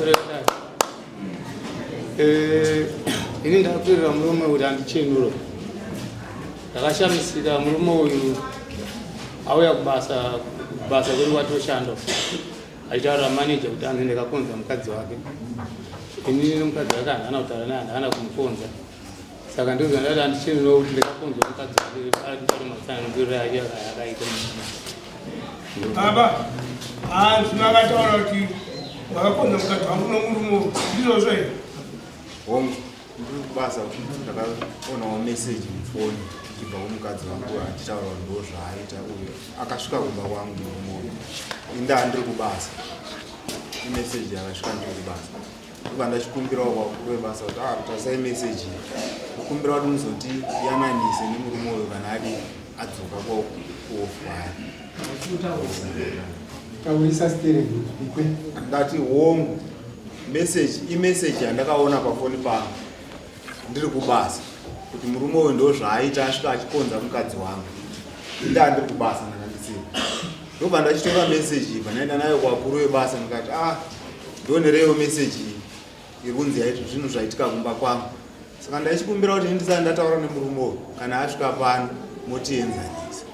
Pamusoro yedare. Eh, ini ndakwirira murume kuti andichenuro. Ndakashamisika murume uyu auya kubasa kubasa kwedu kwatoshanda achitaurira manager kuti anhu ndakakonza mukadzi wake. Ini nemukadzi wake handana kutaura naye handana kumukonza. Saka ndozva ndati andichenuro kuti ndakakonzwa mukadzi wake ari matsananguriro ake akaita. Baba, hanzi makataura kuti makakonza mukadzi wangu nomurume ndizvozvo here? Hongu, ndiri kubasa ndakaonawo meseji mufoni ichibva kumukadzi wangu achitaura kuti ndo zvaaita uyo akasvika kumba kwangu murume uyu indaa ndiri kubasa imeseji yakasvika ndiri kubasa ndobva ndachikumbirawo vakuru vebasa kuti ah tarisai meseji iyi kukumbira kuti muzoti yananise nemurume uyu kana adi adzoka kuofwaya taurisa stereki ikwe ndati hongu message imeseji yandakaona pafoni pangu ndiri kubasa kuti murume uyu ndo zvaaita asvika achikonza mukadzi wangu indaa ndiri kubasa ndakandisiri ndobva ndachitora meseji ibva ndaenda nayo kwakuru webasa ndikati ah ndionereiwo meseji iyi iri kunzi yaiti zvinhu zvaitika kumba kwangu saka ndaichikumbira kuti ndisati ndataura nemurume uyu kana asvika pano motienzanisa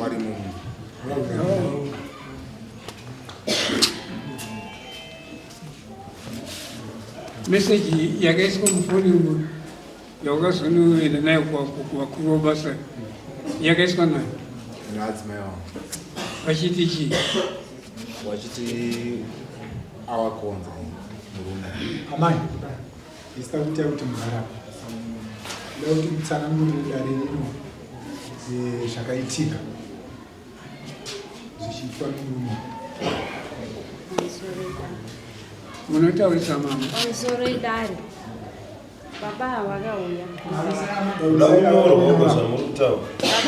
warimo meseji yakaiswa mufoni umu yaukazonoenda nayo kuvakuru vabasa yakaiswa nayo neadzimai vangu vachiti chii wachiti awakonza murume amai ndisida kuita kuti munharapa nda kuti mutsanangurire dare rino eh, zvakaitika zvichiitwa nomurume munotaurisa mama pamusoro idare baba vakauya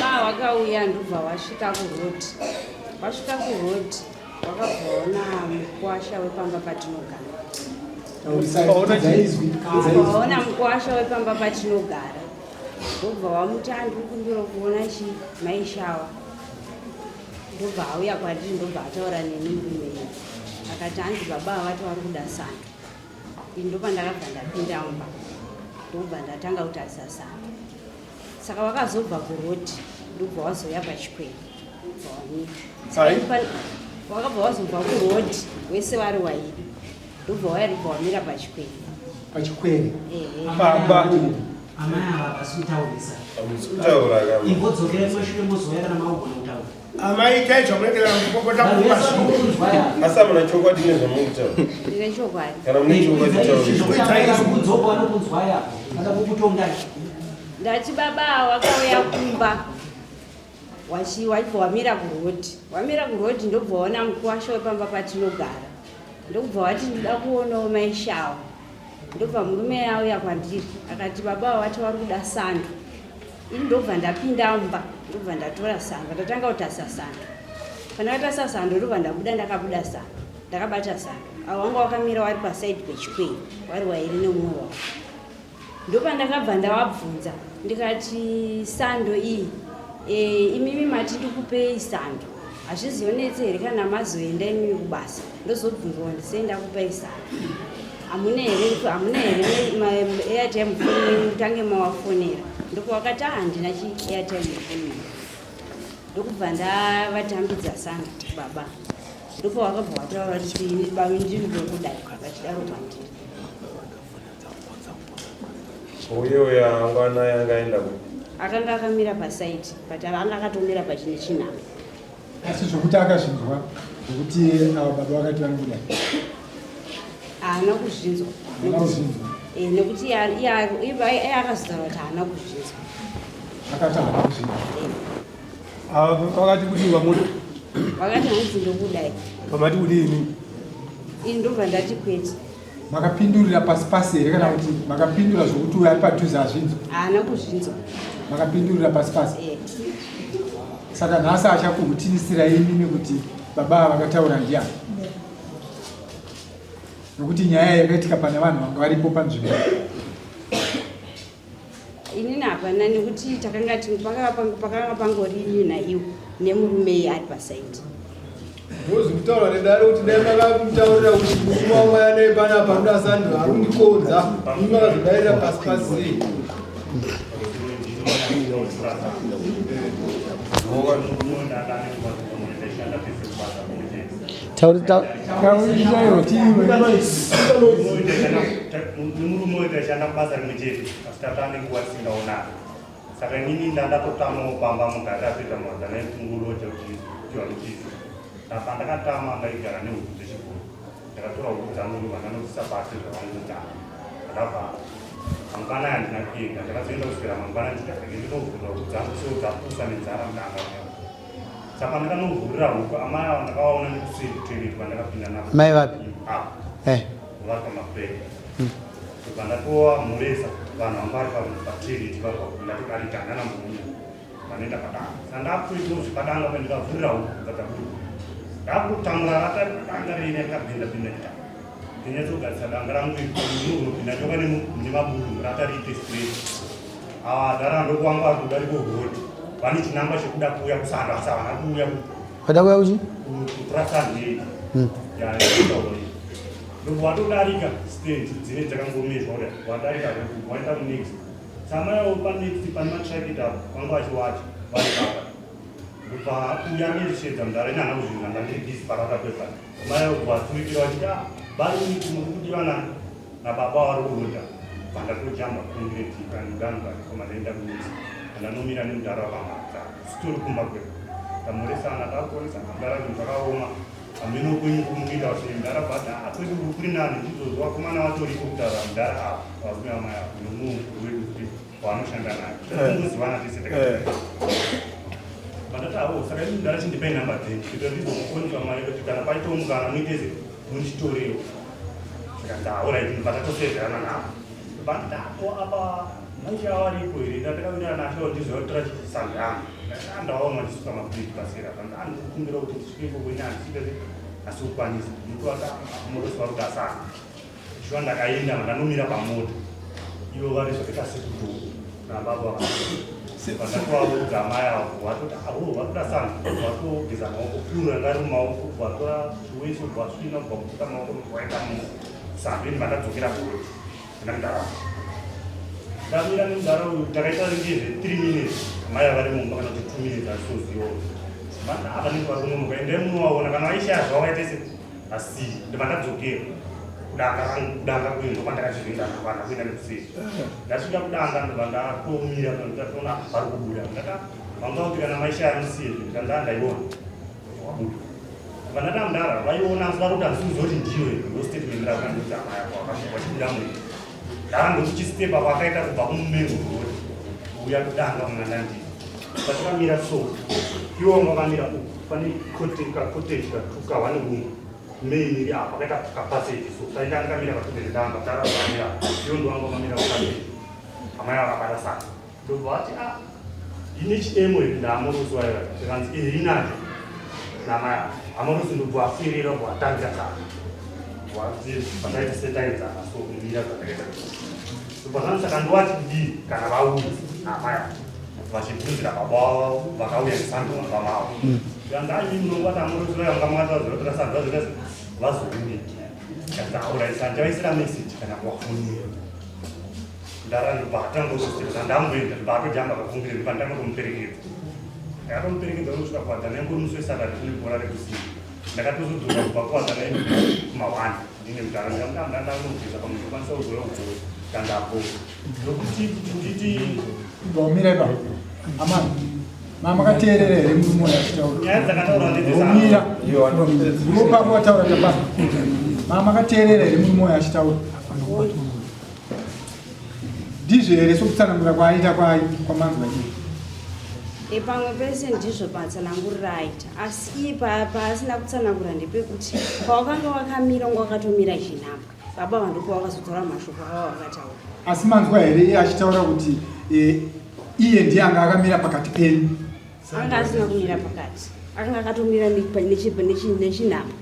baba vakauya ndobva wasvika kuroad wasvika kuroad wakabva waona mukwasha wepamba patinogara waona mukwasha wepamba patinogara ndobva wamuti andikukumbira kuona chi maishawa ndobva auya kwandiri ndobva ataura neni murume iye akati hanzi baba avati vari kuda sando ini ndopandakabva ndapinda mumba ndobva ndatanga kutarisa sando saka vakazobva kurodi ndobva wazouya pachikwere ndobva wamira wakabva wazobva kurodi wese wari wairi ndobva waya ndobva wamira pachikwere pachikwere baba amai ava havasi kutaurisa kutaura kama imbodzokera kumashure mozouya kana maugona kutaura amai itai zvamunoitira kupopota kumashure asi hamuna chokwadi nezvamuri kutaura ndine chokwadi kana mune chokwadi taurisa kunzwa vanokunzwa yapo vada kukutongai ndati baba wakauya kumba wachibva wamira kurodi wamira kurodi ndobva waona mukuwasha wepamba patinogara ndokubva wati ndoda kuonawo maishawa ndobva murume auya kwandiri akati baba wati wari kuda sando ini ndobva ndapinda mumba ndobva ndatora sando ndatanga kutarisa sando pandakatarisa sando ndobva ndabuda ndakabuda sando ndakabata sando avo wanga wakamira wari pasaidi pechikwei wari wairi nemumwe wavo Ndopandakabva ndavabvunza ndikati sando iyi e, imimi mati ndikupei sando hazvizonetse here kana mazoenda imimi kubasa ndozobvunzwa ndisei ndakupai sando hamuna here hamuna here airtime foni yenyu mutange mawafonera ndopavakati ah handina chi airtime yefoni yangu ndokubva ndavatambidza sando baba ndopavakabva vataura kuti baba ndini ndokudai vachidaro kwandiri Uye uyo anga anaye anga aenda kupi? Akanga akamira pasaiti but anga akatomira pachine chinhamba. Asi zvokuti akazvinzwa zvokuti ava baba vakati vanobuda. Haana kuzvinzwa. Haana kuzvinzwa. Eh, nekuti iye akazotaura kuti haana kuzvinzwa. Akati haana kuzvinzwa. Eh. Ava vakati kudii vamuri? Vakati hanzi ndokudai. Vamati kudii imimi? Ini ndobva ndati kwete. Makapindurira pasi pasi here kana kuti makapindura zvokuti uyo ari padhuze azvinzwa? Haana kuzvinzwa. Makapindurira pasi pasi? Eh. Saka nhasi achakuhutinisirai imimi kuti baba ava vakataura ndiani? Nokuti nyaya yakaitika pane vanhu vanga varipo panzvimbo. Inini hapana nekuti takanga pakanga pangori ini naiwo nemurume iye ari pasaidi. Ndozvikutaura nedare kuti dai makamutaurira kuti murume wangu aya nei panapa anoda sando ari kundikodza imi makazodairira pasi pasi sei. Murume uyu taishanda kubasa rimwe chete asi tatane nguva tisingaonani. Saka inini ndandatotamawo pamba mugari atoita mawadzana ekunguloja kuti tiwane chizi. Apa ndakatama ndaigara nehuku dzechibhoyi. Ndakatora huku dzangu ndobva ndanodzisa pasi zvavangudana. Ndakavhara. Mangwana aya handina kuenda. Ndakazoenda kuswera mangwana ndikati ndinovhurira huku dzangu so dzapusa nenzara mudanga. Saka ndakanovhurira huku amai ava ndakavaona nekuseri kutoilet kwandakapinda navo. Mai vapi? Apa. Eh. Vari pamapureka. Ndobva ndatova mhoresa vanhu vanga vari patoilet vari pakuti ndatodarika handana mbunya vanoenda padanga. Saka ndakutoitawo zvepadanga pa ndikavhurira huku kubva dzabuda. Ndakutotambura rata danga riri rakapinda pinda ita. Ndinyatsogadzisa danga rangu iri munogona nyoka nemaburu rata riite straight. Ava dhara ndokuwanga vari kuda riko hoti. Vane chinangwa chekuda kuuya kusando asi havana kuuya Vada kuuya kuchi? Kutora sando yedu. Ya, ndobva watodarika stand dzine dzakangomezwa kudai, wadarika waenda kunext. Samayawo panext pane matrakita apo vanga vachiwacha vari papa. Ndobva uya neshedza mudhara ine hana kuzvinza, ndandiri busy parata pepa. Mai ubva aturikira vachiti, ah, bari muri kudiwa nani nababa vari kurodha. Bva ndatojamba kungireti kanudanga koma ndaenda kunext, andanomira nemudhara wakamhatsa sitori kumba kwedu. Tamuresana, takuonesana mudhara, zvinhu zvakaoma, hameno kwenyu kumukuita sei mudhara. But ah, kwedu kuri nani, ndizvozvo, vakomana vatoriko kutaura mudhara ava varume vamai ava nomumwe mukuru wedu kuti waanoshanda naye tongozivana tese. Takati vandati avo, saka ini mudhara chindipai namba dzenyu kuitira ndizomukonzwa mari kuti kana paitawo mukana muiteze munditorewo. Saka ndaorit ndibva tatosezerana navo. Bandako apa manje awariko here? Ndandakawirirana nasho ndizotora chisangano, ndaona vachisuka mapureti pasera. Andikukumbira kuti ndisvike ikoko ini handisvike asi kukwanisa mutovata morosi vari kudasana. Shuwa ndakaenda ndanomira pamota ivo vari zvakaita sekuto nababa vandatovaudza amai avo vatoti avo vari sana vatogeza maoko puro yanga iri mumaoko, vatora chiweso vasvina kubva kuputa maoko vaita musambi. Ini vandadzokera kuroti ndina mudhara ndamira nemudhara uyu takaita ringe zve 3 minutes amai avari mumba kana kuti 2 minutes asisozivo. Vanda vanenge vari kunonoka, endai munovaona kana vaishaya zvavo vaite se asi. Ndibva ndadzokera kudanga rangu, kudanga kuyo ndokwandakachizvienda vana kuenda nekuseri. Ndasvika kudanga ndobva ndatomira ndatoona vari kubuda. Ndata vanga kuti kana maishaya musiye zvinhu ndaiona wabuda. Ndobva ndata mudhara vaiona asi vari kuti handisi kuzoti ndiyo ndo statement rakandoti amai ako vachibuda mui ndara ndokuchistepa kwakaita kubva kumumengo road kuuya kudanga muna ndandii patakamira. So iwo wanga wakamira uku pane cottage katuka one room main iri apa kaita kapassage. So tainga ndakamira padhuze nedanga, taraamira iwo ndo wanga wakamira kupassage. Amai vakabata sana ndobva vati, ah, ine chiemo here ndaamorosi waiva? Zvikanzi iri inacho namai ava amorosi. Ndobva afirira bva atambira sana vakaita setaidzana so kumira zvakaita. Ndobva zvanzi saka ndowati kudii kana vauya amai ava vachibvunzira baba vavo vakauya nesando mumba mavo? Zvikanzi ai munongwata amorosi vaya vanga makatazotora sando vazoita vazouya. Kataura ndivaisira message kana kuvafonera. Ndara ndobva atangososera ndamboenda ndobva atojamba kakungire ndobva ndanga kumuperekedza. Ndakatomuperekedza unosvika kuwadzana yangori musi weSaturday kune bhora rekusiya. Ndakatozodzoka kubva kuwadzana kuma1 ndine mudhara ndikamuti ndandanogeza pamwe ndokwanisa kuzouya kugora kandapo nokuti kuti nditi Mbomira ipapo. Amai. Mama makateerera here murume uyu achitaura? Nyaya dzakataurwa Mbomira. Ndipo pako wataura tababa. Mama makateerera here murume uyu achitaura? Ndizvo here sokutsanangura kwaaita kwai kwamanzwa iye? E, pamwe pese ndizvo patsanangurira aita asi iye paasina kutsanangura ndepekuti pawakanga wakamira unga wakatomira chinhambwe baba vandopa wakazotaura mashoko avo vakataura. Asi manzwa here iye achitaura kuti iye ndiye anga akamira pakati penyu? Anga asina kumira pakati, akanga akatomira nechinhambwe.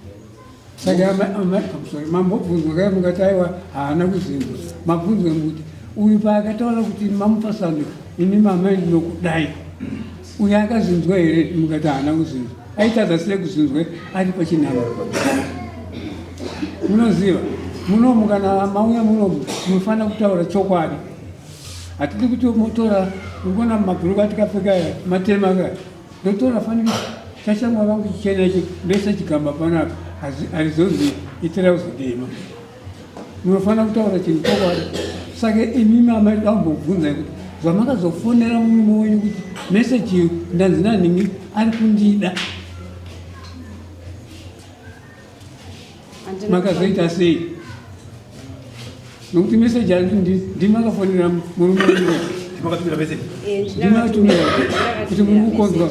Saka sorry, mambobvunzwa kaya mukati aiwa haana kuzinzwa. Mabvunzwa mukuti uyu paakataura kuti mamupa sando ini mama ndinokudai, uyu akazinzwa here? Mukati haana kuzinzwa. Aitadza sei kuzvinzwa ari pachinhamo? Munoziva munomu kana mauya munomu munofanira kutaura chokwadi. Hatidi kuti motora urikuona mabhuruku atikapfeka aya matema aka ndotora fanike chachamwa vangu chichena ichi ndoisa chigamba panapa harizonzi itirauzi dema. Munofanira kutaura chinhu chokwadi. Saka imi mama ndambobvunza kuti zvamakazofonera murume wenyu kuti meseji iyo ndanzi nanhingi ari kundida makazoita sei? Nokuti meseji ari ndimakafonera murume wenyu Ndimakatumira meseji. Ndimakatumira kuti muri kukonzwa.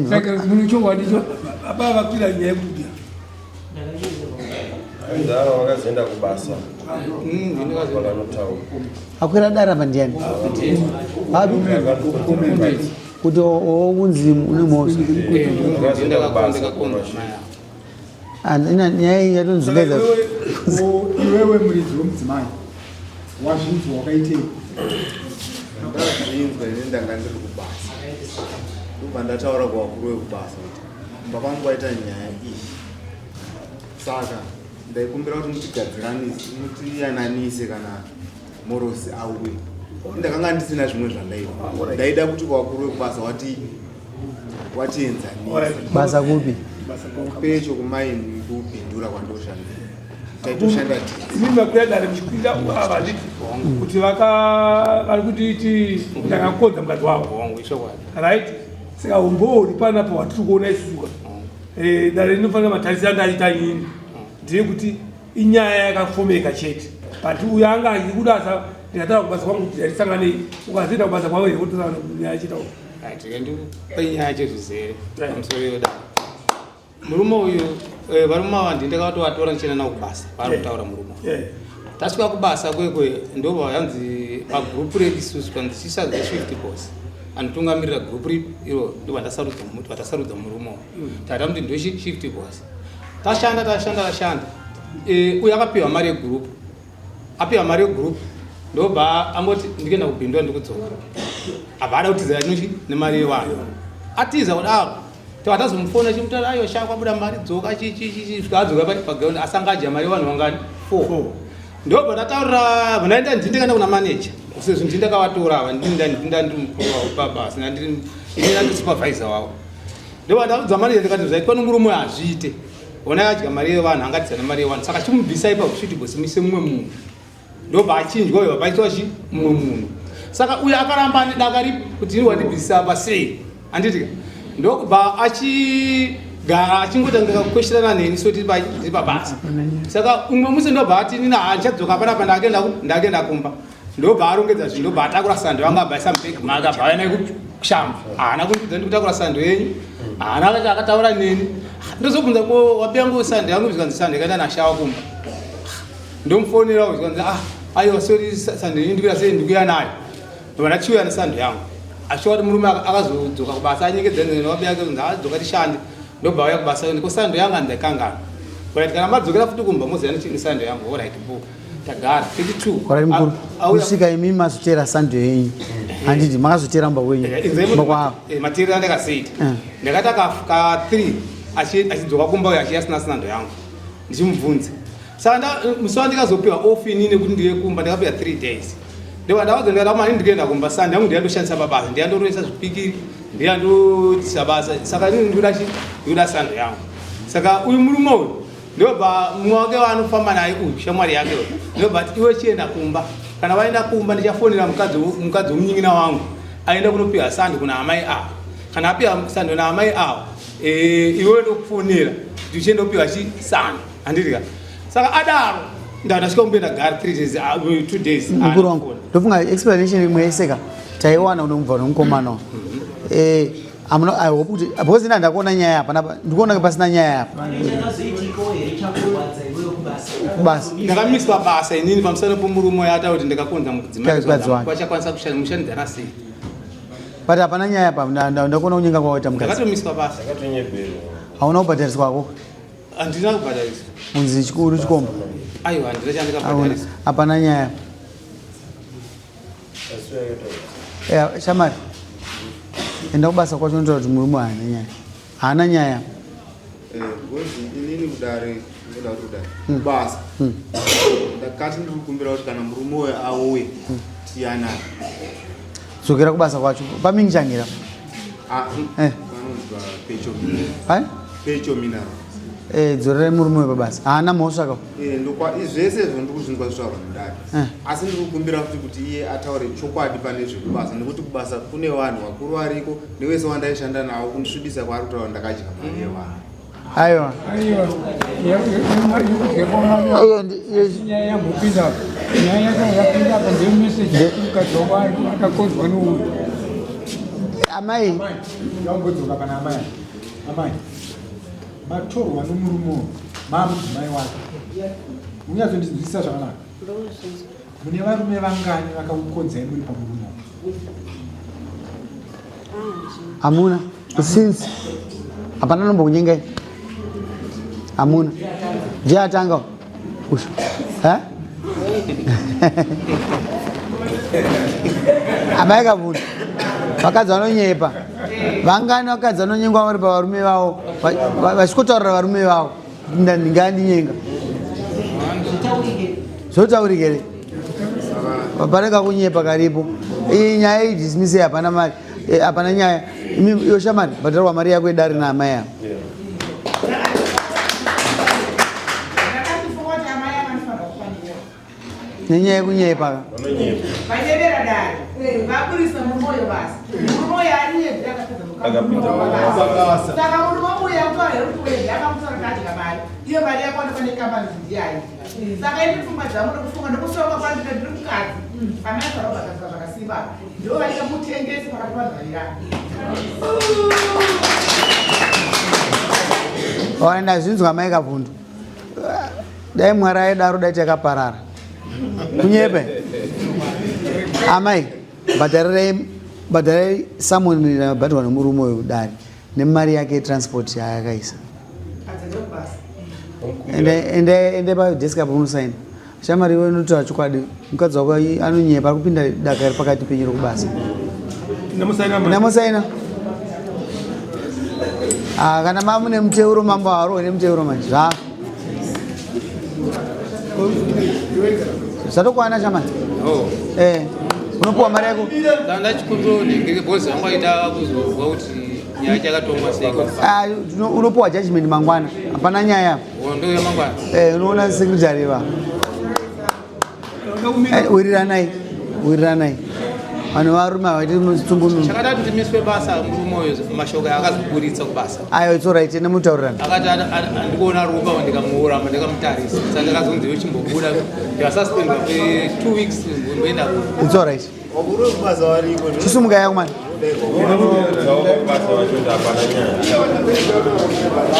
Saka mune chokwadi cho baba vakwira nyaya yekudya. Mdhara wakazoenda kubasa vakanotaura. Akwira dare apa ndiani? Api? Kuti unzi une mhosva. Vakazoenda kubasa. Ah, nyaya iyi yatonzungaidza. Iwewe muridzi wemudzimai wazvinzwa wakaitei? Ndazvinzwa ini ndanga ndiri kubasa. Ndobva ndataura kuvakuru vekubasa kuti kumba kwangu kwaita nyaya iyi. Saka ndaikumbira kuti mutigadziranise, mutiyananise kana Morosi auye. Ndakanga ndisina zvimwe zvandaida. Ndaida kuti kuvakuru vekubasa wati watienzanise. Basa kupi? Kupecho kumaini kubhindura kwandoshanda. Taitoshanda tese. Imi makwira dare muchikwira ava handiti kuti vaka vari kutiti ndakakodza mukadzi wavo. Right? Saka umbowo uri panapa hwatiri kuona isusu ka. Eh, dare rinofanira matarisiro anga achiita inini ndeyekuti inyaya yakafomeka chete but uyo anga achikuda asa ndikataura kubasa kwangu kuti hatisanganei ukazoenda kubasa kwavo here kutosangana nyaya chita Painyaya chezvizere pamusoro yodaro murume uyu eh, varume ava ndini ndakatovatora ndichienda navo kubasa vari kutaura murume uyu. Tasvika kubasa kwekwe ndobva yanzi pagurupu redu isusu kanzi chisarudzo shift boss anotungamirira gurupu ripi iro ndobva ndasarudza vatasarudza murume uyu. Tata muti ndo shift boss. Tashanda tashanda tashanda eh, uyu akapiwa mari yegurupu apiwa mari yegurupu ndobva amboti ndikuenda kubhindura ndikudzoka abva ada kutizira chinochi nemari yevanhu atiza kudaro tobva tazomufona chimutaura ayo sha kwabuda mari dzoka chichichichi svika adzoka paground asanga adya mari yevanhu vangani four ndobva ndataurira ndaenda ndini ndakaenda kuna manager sezvo ndini ndakavatora ava ndini ndandiri mukuru wavo pabasa ndandiri ini ndandiri supervisor wavo ndobva ndaudza manager ndikati zvaitwa nomurume uyu hazviite ona adya mari yevanhu angatiza nemari yevanhu saka chimubvisai pakusviti bosi muise mumwe munhu ndobva achinjwa uyo paitwa chi mumwe munhu saka uyo akaramba ane daka ripi kuti ini wandibvisisa apa sei handitika ndokubva achigara achingotanga kukwesherana neni so tiri pabasa saka umwe musi ndobva ati nini handichadzoka panapa ndakenda ndakenda kumba ndobva arongedza zvinhu ndobva atakura sando yangu abva aisa mubhegi make abva auya naye kushamba haana kundiudza ndikutakura sando yenyu haana akati akataura neni ndozobvunza ko wapi yangu sando yangu zvikanzi sando yakaenda nashawa kumba ndomufonera zvikanzi ah aiwa sorry sando yenyu ndikuya sei ndikuya nayo ndobva ndachiuya nesando yangu achiwa kuti murume akazodzoka kubasa anyengedza wapi yake kunzi adzoka tishande ndobva auya kubasa ndiko sando yangu andaikanganwa right kana madzokera futi kumba moziva nesando yangu alright bo tagara 32 Alright mukuru. Kusvika imi mazotera sando yenyu. Handiti makazotera mumba wenyu. Mumba kwavo. Material andakaseita ndakaita ka 3 achidzoka kumba uyo achiya asina sando yangu ndichimubvunza saka musi wandikazopiwa off inini nekuti ndiye kumba ndakapiwa 3 days ndobva ndavaudza ndikati amani ndikuenda kumba sando yangu ndiyandoshandisa pabasa ndiyandoroesa zvipikiri ndiyandotisa basa saka inini ndikuda chi ndikuda sando yangu saka uyu murume uyu ndobva mumwe wake waanofamba naye uyu shamwari yake uyu ndobva ati iwe chienda kumba kana waenda kumba ndichafonera mukadzi mukadzi wemunyin'ina wangu aenda kunopiwa sando kuna amai ava kana apiwa sando naamai ava eh, iwe ndokufonera kuti uchienda kupiwa chi sando handiti ka saka adaro ndasvika kumbe ndagara 3 days 2 days mukuru wangu ndofunga explanation imwe yeseka taiwana unobva nomukomana eh amuna i hope kuti because ina ndakuona nyaya apa napa ndikuona pasina nyaya apa kubasa ndakamiswa basa inini pamusana pomurume uyo ataura kuti ndakakonza Mukadzi wake. vachakwanisa kushandidzana sei but hapana nyaya apa ndakuona kunyenga kwawaita mukadzi ndakatomiswa basa hauna kubhadhariswa kwako handina kubhadhariswa munzi chikuru chikomba aiwa handina Hauna. chandikabhadhariswa hapana nyaya Yeah, shamari Enda kubasa kwacho unotaura kuti murume haana nyaya. Haana nyaya. Because inini kudare ndoda kuti kudare kubasa ndakati ndiri kukumbira kuti kana murume uyo auye tiyanane. Dzokera kubasa kwacho. Pamingishangira. Ah, Eh. panonzi papecho mineral. Pai? Pecho mineral. Eh, dzorerai murume uyo pabasa. Haana mhosva ka. Ndokwa zvese izvo ndiri kuzvinzwa zvitaurwa mudare. Eh. Asi ndiri kukumbira futi kuti iye ataure chokwadi pane zvekubasa nekuti kubasa kune vanhu vakuru variko nevese wandaishanda navo kundisvibisa kwaari kutaura ndakadya mari yevanhu. Aiwa. Aiwa, nyaya yambopinda apa, nyaya yaka yapinda apa ndeyemeseji yekuti mukadzi wangu akakonzwa nouyu. Amai. Ndambodzoka pana amai. Amai. Matorwa nomurume uyu, maamudzimai wake. Munyatsondinzwisisa zvakanaka. Mune varume vangani vakakukonzai muri pamurume uyu? Hamuna. Since hapana nombokunyengai. Hamuna. Ndiye atanga. Usho. Eh? Amai Kavhundu. Vakadzi vanonyepa. Vangani vakadzi vanonyengwa vari pavarume vavo vachikotaurira varume vavo ndingandinyenga. Zvotaurike here? Pane kakunyepa karipo. Iyi nyaya iyi dismiss hapana mari. Hapana nyaya. Imi iyo shamani bhadharwa mari yako yedare naamai ava. Nenyaya yekunyepa. Vanyevera dare vaburisa murume uyo basa. Murume uyo anyebvira akapedza Basa. Saka murume uyo akutaura here kuti uyo ndakamutora kadya mari iyo mari yakaonekwa nekambani kuti ndiye aidya. Saka ini pfungwa dzangu nekufunga nekushonga kwandika ndiri mukadzi amai afarobhadhariswa zvakasimba ndo vaita mutengesi pakati pavanhu vaviri ava. Ora ndazvinzwa mai Kavhundu. Dai Mwari aidaro dai takaparara. Kunyepe. Amai, bhadharirai bhadharirai summon yabhadharwa nemurume uyu kudare nemari yake yetransport yaakaisa. Ende ende ende padesk apo unosaina. Shamari iwe unotaura chokwadi. Mukadzi wako anonyepa ari kupinda daka iri pakati penyu rekubasa. Ndamusaina. Ah, kana mamune muteuro mambo harohwe nemuteuro manje. Zva. Zvatokwana shamari. Oh. Eh. Unopuwa mari yako. Ndachikumbira ndingeke because vangu vaida kuzozwa kuti nyaya chakatongwa sei. Ah, unopuwa judgment mangwana. Hapana nyaya. Ndoya mangwana. Eh, unoona secretary va. Wiriranai. Wiriranai. Vanhu varume havaiti mutsungununu. Chakada kuti miswe basa murume uyu mashoko akazoburitsa kubasa. Ayo it's alright nemutaurirana. Akati andikuona rumba ndikamuura ndikamutarisa. Saka ndakazonzi iwe chimbobuda ndikasuspendwa for 2 weeks mboenda. It's alright. Vakuru vekubasa variko. Chisumuka yako mani. Kubasa vacho hapana nyaya.